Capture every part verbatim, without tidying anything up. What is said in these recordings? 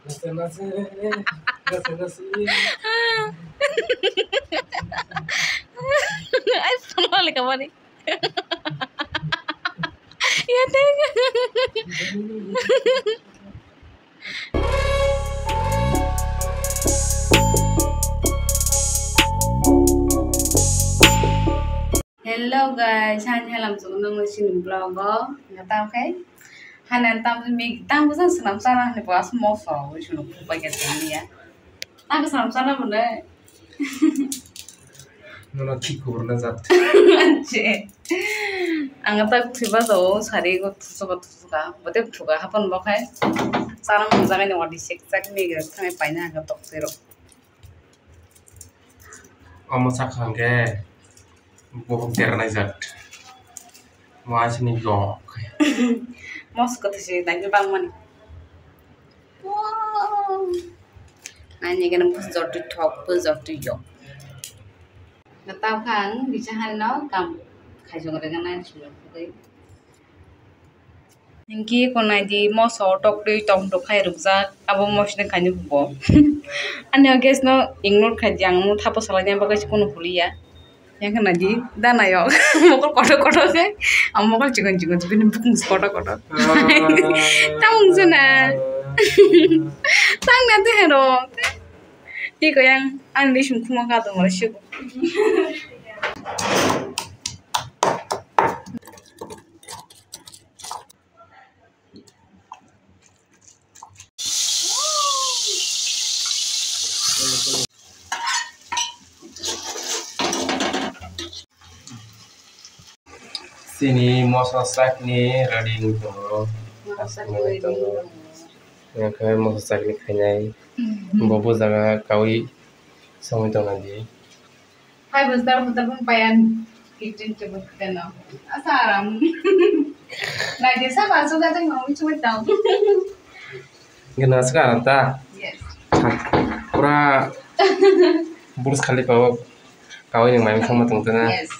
Nase, nase, nase, nase. Ay, sonali kamani. Ya, thank you. Hello guys, hani halam sukno nang sini vlog o. Ngatao khe. Hani tam mi tam busan sunam sana hani buas moso wi sunu kupai ke tani ya. Tam sunam sana bune. Nono ki khobor na jat. Che. Ang tak thiba so sari go thusuka thusuka. Bote thuka hapan bokhai. Sana mung jaga ni wadi sek sak mi ga thame paina ga tok sero. Omo sakha hwnkhe bohok dera naijak. Mo asini yok. Mos kwthwi se naikhe bangmani. Wow. Naini gana bwsajak twi thok, bwsajak twi yok. Tabukha ang bisa hanino kam khaijok rwgana swngo. Hinkhe eko naidi moso tok twi tong tok khai rwkjak, abo mosni kainwi bo. Ani o gas no ignore khai di, ang omo thapo salai nai bagwi se kunu holi ya. Yang khe naidi da nai o mokol kotor kotor khe, ang mokol chikon chikon se bini bukung se kotor kotor. Tamung se na. Tang na de hero. Eko yang ani sum khuma ka tong mara sigo. Chini moso chutney ready wngwi tongo. Moso chutney ready wngwi tongo. Hwnkhe moso chutney khainai. Mhm. Bo bujaga kaui songwi tongna di. Hai bwswk daro kwtal phano paiya kitchen table kheno. Asa aram. Naidi sa ba so ga tang nong chumai tang. Gana sa aram ta? Yes. Pura Burj Khalifa o kawi ni mai khama tong tana. Yes.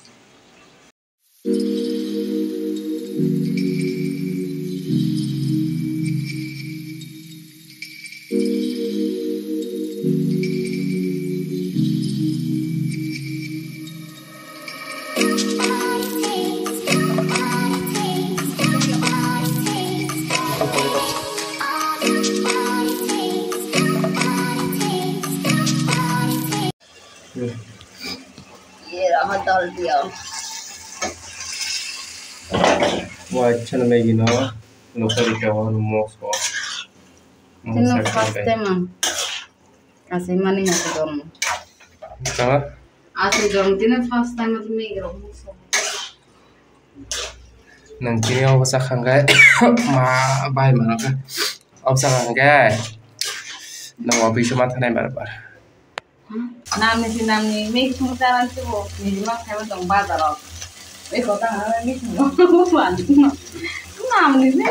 Ye raha dal diya. Wah, chana Maggi no, no kari ka wah, moso. Tino first time ang. Asai mani asai dormo. Tama? Asai dormo, tino first time ang Maggi rok moso. Nang tini obo sakha hwnkhe ma bai mano khe. Obo sakha hwnkhe nang office o ma thanai bar bar. Namni si namni mix mung charan si bo niji ma khaima tong bazar o. Eko tang ha mix mung ban. Namni si.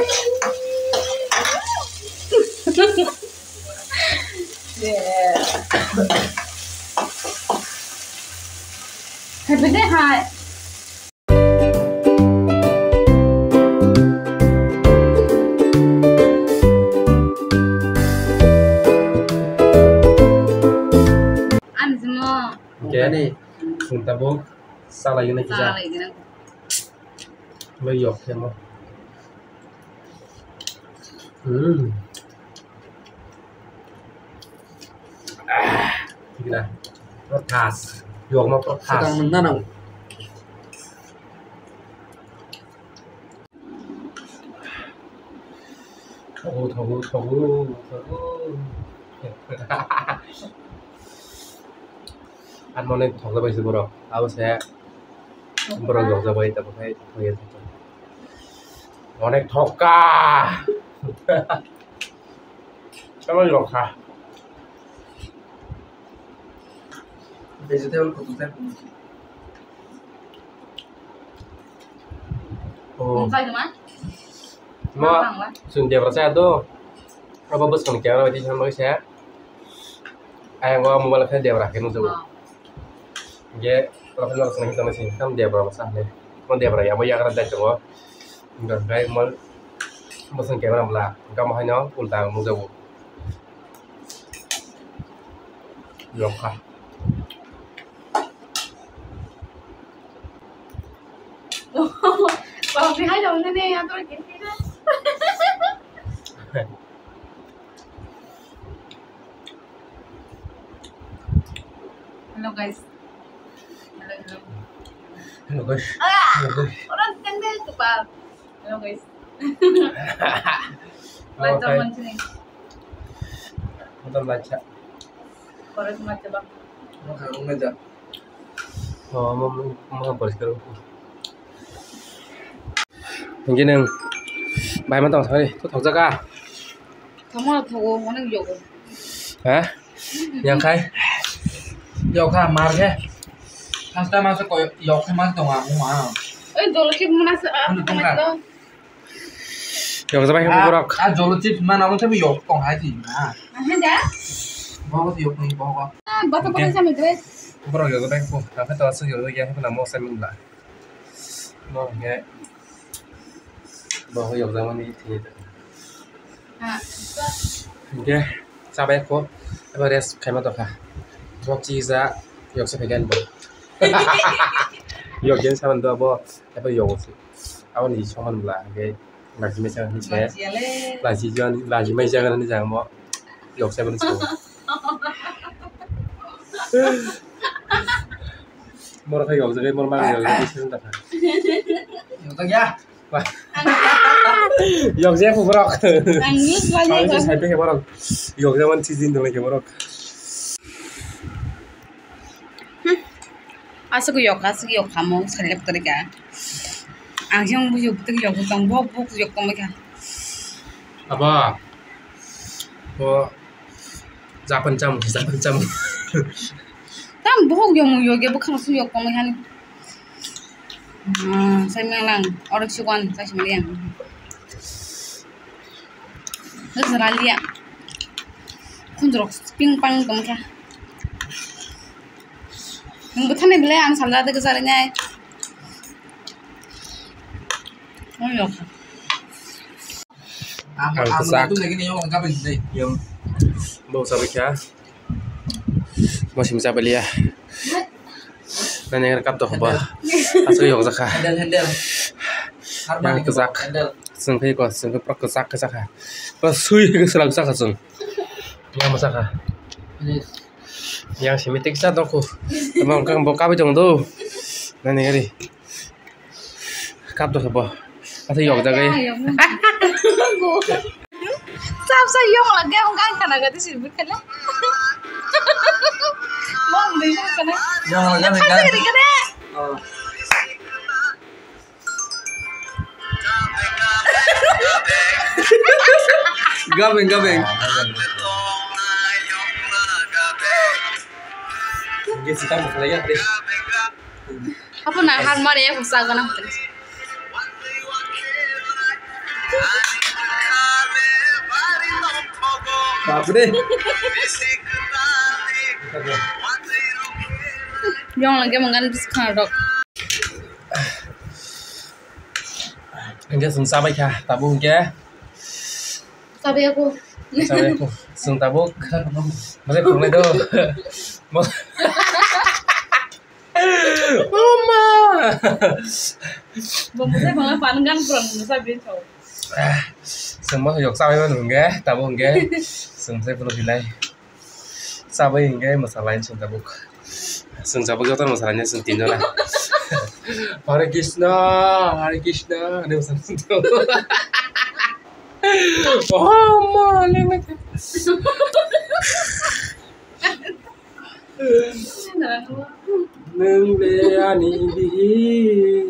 Yeah. Happy day hai. Ani simo. Hwnkhe ani. Chwng tabuk chalaigwna kisa. Chalaigwna. Bai yok khe mo. Hmm. Ah, gila. Protas. Yok mo protas. Sedang menanam. Thogo, thogo, thogo, thogo. Ar mane thokla baisi borok. Abo se borok yokjabai, tamo khai thokya thokya. Onek thokka. Tamo yokha. Vegetable kutung tei kutung. Oh. Mo chwng debra chaya do. Abo bwskang camera bai tisa bagwi se. Ayang o mobile khe debra khe nukjago. Oh. Ge rokhe norok swnam tongma sini tam debra bwsa hinwi. Mo debra ya mo yagra dai tongo. Hwnkhe mo bwskang camera bwla hwnkhe mo haino ulta ang nukjago. Yokha. Bang ni hai dong ne ya to ke. Hello guys. Hello, hello. Hello guys. Ah! Hello guys. Orang tengah tu, Pak. Hello guys. Hello, guys. Macam ni. Macam macam. Korek macam, Pak. Macam macam. Oh, mau mau mau beres kalau. Hingke nwng bai ma tong sakni to thokjak kha. Tamo thogo, onek yogo. Ha? Yang khai? Yok kha, mar khe. First time ang se koi yok khe mar tong ang ma. Oi, dolo khe muna se, ah, ano tong kha. Yok jabai khe borok. Ah, jolo chips mana mo se yok tong hai di na. Aha da? Bogo yok ni bogo. Ah, bato bato sa mi dre. Borok yok jabai khe, ta khe to asuk yok ya khe na mo se min la. Mo hingke bo yokjakmani thini. Hingke chabai kho eba rest khaima tongkha. Bo chija yoksa phaikha bo. Yokjen saban do bo eba yokse. Aboni soman bla hingke lachimai jaga hinse. Lachimai jaga hinse amo yoksa bani sabo. Borok khe yokjagwi, borok mang yokjagwi, sini ta kha. Yokjak ya. Wah. Yokjak borok. Ang news wajak. Ang side khe borok. Yokjak man season dong khe borok. Asuk yok, asuk yok kamo, salep tarika. Ang jeng bu yok, tuk yok, tong bok bok yok tong kha. Aba. Bo Japan cham, Japan cham. Tam bohok yong yong ya bwkhang su yok tong hani. Hmm, sai mang lang, orok si wan, sai mang yang. Terus ralia. Khunjrok ping pang tong kha. Nung bwthani bele ang salda de gajari nai. Oh yok. Ang kwchak. Yang bo sabai kha. Bo simi sabai liya. Nani kap to ba. Asli yok jakha. Handle, handle. Yang kwchak. Handle. Sengkhe ko, sengkhe pro kwchak kwchak kha. Pro sui ke selak jakha sung. Yang masa kha. Yang simi tik sa doko. Emang kang bo kabi tong do. Nani gari. Kap to sabo. Asa yok jagai. Sab sa yok lage ang kan kana gati sibuk kala. Mong dei kana. Yok lage kan. Kana. Oh. Gabeng gabeng. Gesi tamo kala ya. Apa na har mari ya kusa gana. Bapre. Yang lagi makan bis kharok. Hingke chwng chabai kha tabuk hingke. Chabai ako. Chabai ako. Chwng tabuk. Mare phungnai do. Oma. Bo muse bangla pan gan pran musa bin chau. Chwng ma yok chabai mano hingke tabuk hingke. Chwng se phuru hilai. Chabai hingke mwsalai chwng tabuk. Chwng tabuk joto mwsalai chwng tinjona. Hare Krishna, Hare Krishna, hare mwsalai chwng tabuk. Oh, ma, lengmai kha. Nwng le ani bihik,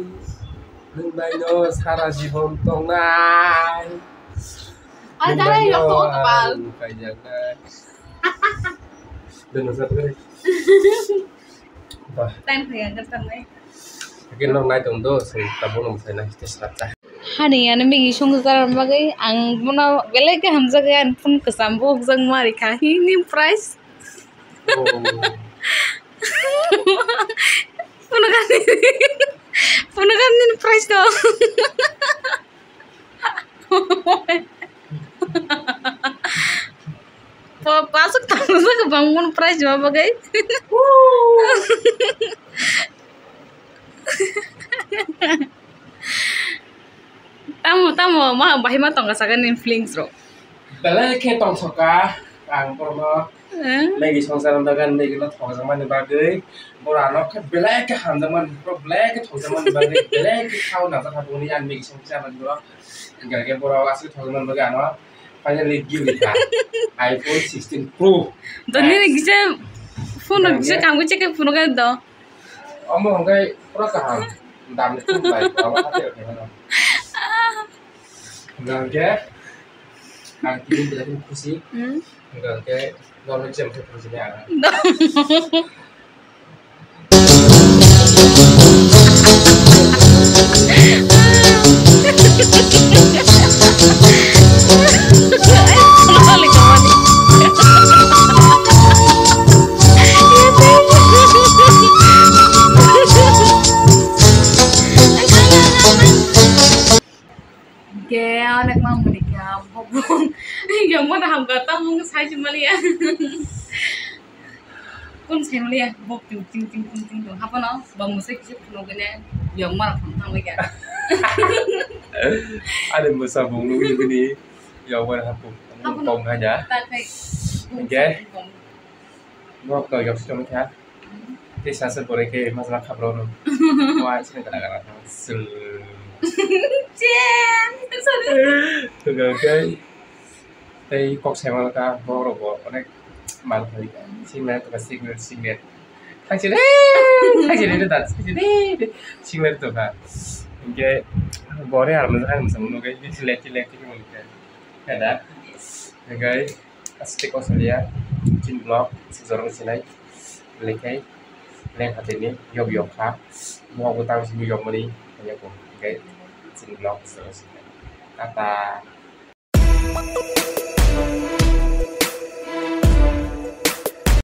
nwng bai no sara jibon tongnai. Ai, nwng dara bai yok no to, ang kopal. Kaijaknai. Dono sa pore. Bah. Time kaya kan tangnai. Akin nok nai tong do, sing tabuk no sai nai, tei sa ta. Hani ani migi song jar bagwi ang bono belai khe hamjak ya, ani phone kwcham bo hokjak ma rikha. Hi ni price? Oh. Phone kani, phone kani price to. Pa-, pasok tang Bangmano prize ma bagwi. Tamo, tamo, ma, bahai ma tongka sakani feelings rok. Belai khe tongsoka, ang borokno Eh? Maggie songchar bagwi, Maggie no thokjakmani bagwi, borok ano khe belai khe hamjakmani, borok belai khe thokjakmani bagwi, belai khe khao najak kha boni ang Maggie songchar bagwi borok. Hingkha khe borok aswk thokjakmani bagwi ano finally gift rikha iPhone sixteen Pro. To nini kisa phone rok kisa kangwi check phone rok do. Omo hwnkhe pura kaham. Dam ni phone bai, omo hati rok khaimano. Hingkha khe ang tini belai khe khusi. Hmm. Hingkha khe norok jam khe khusi ni ang. Ke anek mang muni kya bok bok. Yang mana ham kata mung sai si mali ya. Kun sai mali ya bok ting ting ting ting ting ting. Apa no? Bang musik kisip no gane yang mana ham ham ya. Ada musa bung nunggu ni yang mana ham bung. Apa no? Bung hanya. Tak kai. Oke. Bok kau yang sudah mungkin. Tei sasa boroi khe majra khabrokno. Wai sini kana kana. Sil. Chen. Sorry. Tei kok sai mano ka borok bo onek man thai. Singlet ka singlet singlet. Thangsini. Thangsini da thangsini. Singlet to ka. Hingke bore ar mano ang mano ke singlet singlet ke mano ke. Kada. Hingke. Aswk kok salia, chini vlog, aswk jorok sinai, belai khai, belai khatini, yok yok kha, mohok bo tang simi yokmani, hanya ko, hingke, chini vlog, aswk sinai, tata.